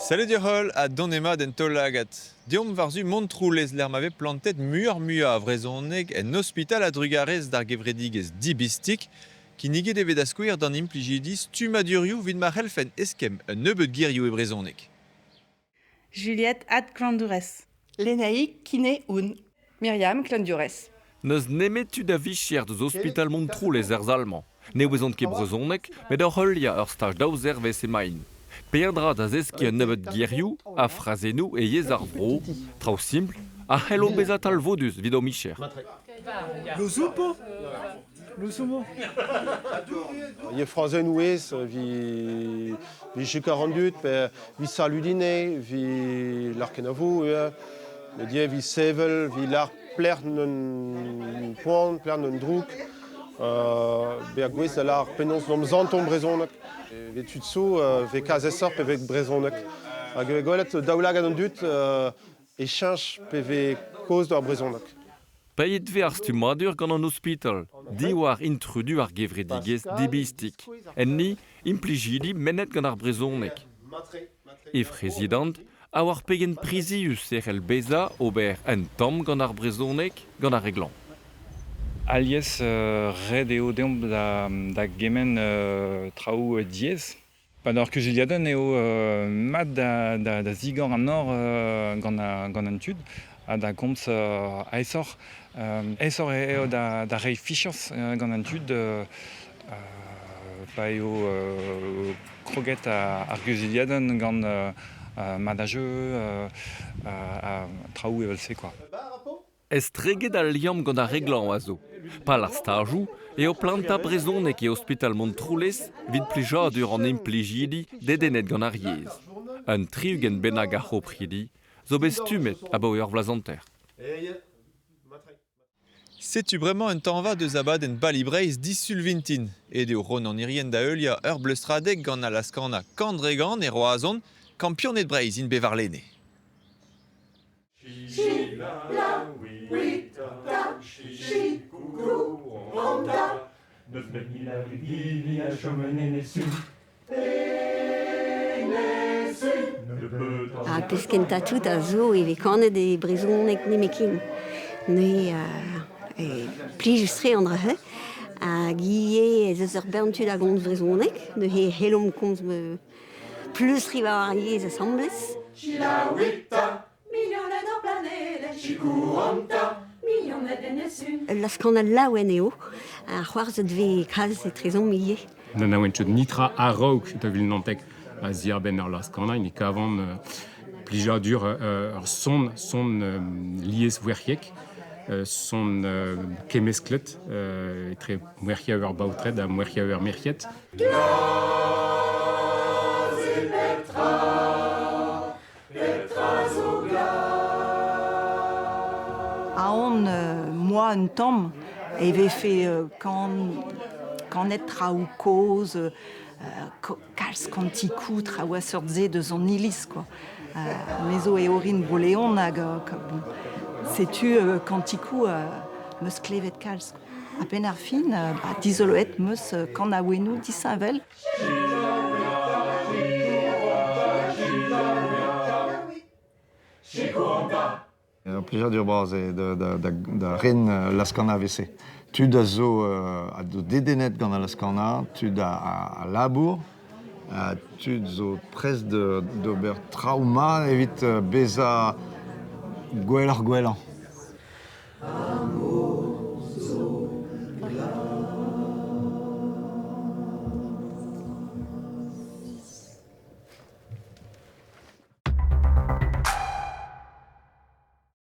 Salud deoc'h-holl ha donemat en taol-lagad. Deomp war-zu Montroulez lec'h ma vez plantet muioc'h-muiañ a vrezhoneg en ospital a-drugarez d'ar gevredigezh Dibistig. Kinniget e vez da skouer d'an implijidi stummadurioù evit ma c'hellfent eskemm un nebeud gerioù e brezhoneg. Juliette Adklandourez. Lénaïg Kiné-Oun. Myriam Klandourez. N'eus nemet tud a vicher deus ospital Montroulez er sal-mañ. Ne ouezont ket brezhoneg, met oc'h heuliañ ur staj daou zervezh emaint. Peadra da zeskiñ un nebeud gerioù ha frazennoù e yezh ar vro, traoù simpl, a c'hello bezañ talvoudus evit o micher. Lo soupo Lo soumo Ye frazennoù ez, vi vi sikour an dud, pe vi saludine, vi lar kenavo, met ivez vi sevel, vi lar plec'h un poan, plec'h un droug, bezañ gouest da lâr penaos 'n em santomp brezhoneg. Evit tud zo 'vez kazesoc'h pe vez brezhoneg. Hag e vez gwelet daoulagad an dud e cheñch pe vez kaoz d'ar brezhoneg. Paeet 'vez ar stummadur gant an ospital, diwar intrudu ar gevredigezh Dibistig, enni implijidi mennet gant ar brezhoneg. He frezidant a oar pegen prizius e c'hell bezañ ober un tamm gant ar brezhoneg gant ar re glañv. Alies ret eo deomp da gemenn traoù diaes. Pad ur kuzuliadenn eo mat da zigor an nor gant an tud ha da gomz aesoc'h. Aesoc'h eo da reiñ fiziañs gant an tud pa eo kroget ar guzuliadenn gant mat a jeu ha traoù evel-se quoi. Estreget al liamm gant ar re glañv a zo. Pal ar stajoù eo plantañ brezhoneg e ospital Montroulez evit plijadur an implijidi dedennet gant ar yezh. Un tri-ugent bennak a c'hopridi zo bet stummet abaoe ur vloaz hanter. Setu bremañ un tañva deus abadenn Bali Breizh disul vintin. Aet eo Ronan Irien da heuliañ ur bleustradeg gant al laz-kanañ Kandregan e Roazhon, kampioned Breizh int bet warlene. Ar pezh kentañ tout a zo e vez kanet e brezhoneg nemetken. Neuze e plijus-tre an dra-se. Hag ivez ez eus ur bern tud a gomz brezhoneg, neuze e c'hellomp komz pleustriñ war ar yezh asambles. Ul laz-kanal laouen eo, ha c'hoarzhet 'vez kalz etrezomp ivez. N'anaouen ket netra a-raok da vil naontek a-ziarbenn ar laz-kanañ ne kavan plijadur ur son, son lieswerc'hiek, son kemmesklet etre mwerc'hiañ ar baotred ha mwerc'hiañ ar merc'hed. Aon moa un tamm e vefe kanet traoù kozh, kalz kantikoù, traoù a seurt-se deus an iliz quoi. Me zo e orin Bro-Leon hag bon, setu kantikoù 'm eus klevet kalz. A-benn ar fin, ba, dizoloet 'm eus kanaouennoù disheñvel. Ur plijadur bras eo da ren laz-kanañ evel-se. Tud a zo a zo dedennet gant al laz-kanañ, tud a labour, tud zo prest d'ober traoù mat evit bezañ gwelloc'h-gwellañ.